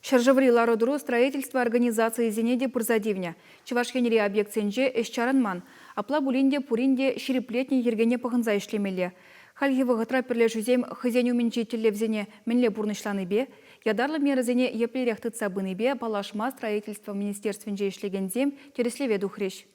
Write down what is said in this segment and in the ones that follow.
Ҫӗршыври лару-тӑру строительство организацийӗсене те пырса тивнӗ. Чӑваш Енри объектсенче ӗҫ чарӑнман. Апла пулин те пурин те ҫирӗплетнӗ йӗркене пӑхӑнса ӗҫлемелле. Хальхи вӑхӑтра пӗрлешӳсем хӑйсен умӗнчи тӗллевсене мӗнле пурнӑҫланипе, ятарлӑ мерӑсене еплерех тытса пынипе паллашма строительство министерствинче ӗҫлекенсем тӗрӗслеве тухрӗҫ.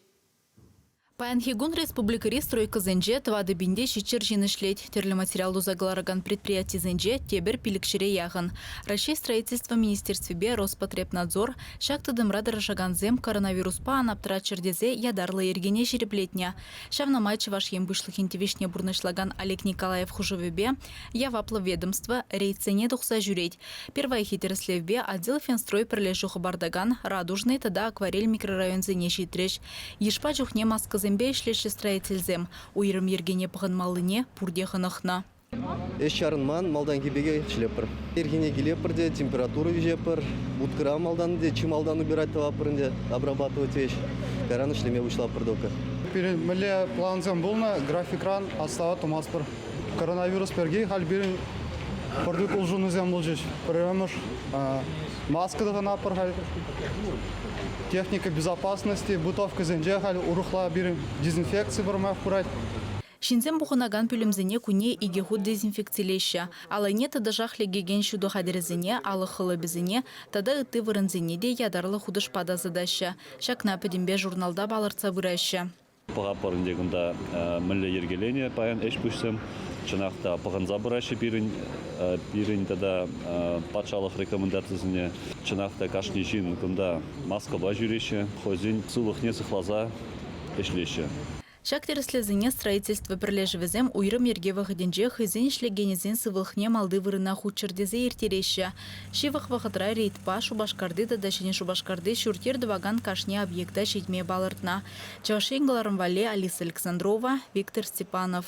Паянхи кун республикӑри стройкӑсенче 4 пин те 700 ҫын ӗҫлет. Тӗрлӗ материал туса кӑларакан предприятисенче тепӗр пилӗкҫӗре яхӑн. Раҫҫей строительство министерствипе Роспотребнадзор ҫак тытӑмра тӑрӑшакансем коронавируспа ан аптӑраччӑр тесе ятарлӑ йӗркене ҫирӗплетнӗ. Ҫавна май Чӑваш Ен Пуҫлӑхӗн тивӗҫне пурнӑҫлакан Олег Николаев хушӑвӗпе яваплӑ ведомство рейдсене тухса ҫӳрет. Пирвайхи тӗрӗслевпе отдел Финстрой пӗрлешӳ хӑпартакан Радужный тата Акварель микрорайонсене ҫитрӗҫ. Йышпа чухне маскӑсемпе ӗҫлеҫҫӗ строительсем. Уйрӑм йӗркене пӑхӑнмаллине пурте хӑнӑхнӑ. Ӗҫ чарӑнман, малтанхи пекех ӗҫлетпӗр. Ирхине килетпӗр те температура виҫетпӗр. Будкӑра малтан те чи малтан убирать тӑватпӑр ӗнтӗ, обрабатывать веҫ. Кайран ӗҫлеме пуҫлатпӑр только. Пирӗн мӗнле плансем пулнӑ, графикран отстава тумастпӑр. Коронавирус пирки халь пирӗн пӗртик улшӑнусем пулчӗҫ. Пӗрремӗш маска тӑхӑнатпӑр халь. Техника безопасности бытовкӑсенче халь урӑхла пирӗн дезинфекци пӗрмаях пырать. Ҫынсем пухӑнакан пӳлӗмсене кунне икӗ хут дезинфекцилеҫҫӗ. Алӑне тӑтӑшах лекекен ҫутӑ хатӗрӗсене, алӑк хӑлӑпӗсене тата ытти вырӑнсене те ятарлӑ хутӑшпа тасатаҫҫӗ. Ҫакна пӗтӗмпе журналта палӑртса пыраҫҫӗ. Пӑхатпӑр ӗнтӗ кунта мӗнле йӗркеленӗ паян ӗҫ-пуҫсем. Чӑнах та пӑхӑнса пыраҫҫӗ пирӗн, пирӗн тата патшалӑх рекомендацисене. Чӑнах та кашни ҫын кунта маскӑпа ҫӳреҫҫӗ, хӑйсен сывлӑхне сыхласа ӗҫлеҫҫӗ. Ҫак тӗрӗслевсене строительство пӗрлешӗвӗсем уйрӑм йӗрке вӑхӑтӗнче хӑйсен ӗҫлекенӗсен сывлӑхне малти вырӑна хуччӑр тесе ирттереҫҫӗ. Ҫывӑх вӑхӑтра рейдпа Шупашкарти тата Ҫӗнӗ Шупашкарти ҫурт-йӗр тӑвакан кашни объекта ҫитме палӑртнӑ. Чӑваш Ен кӑларӑм валли Алиса Александрова, Виктор Степанов.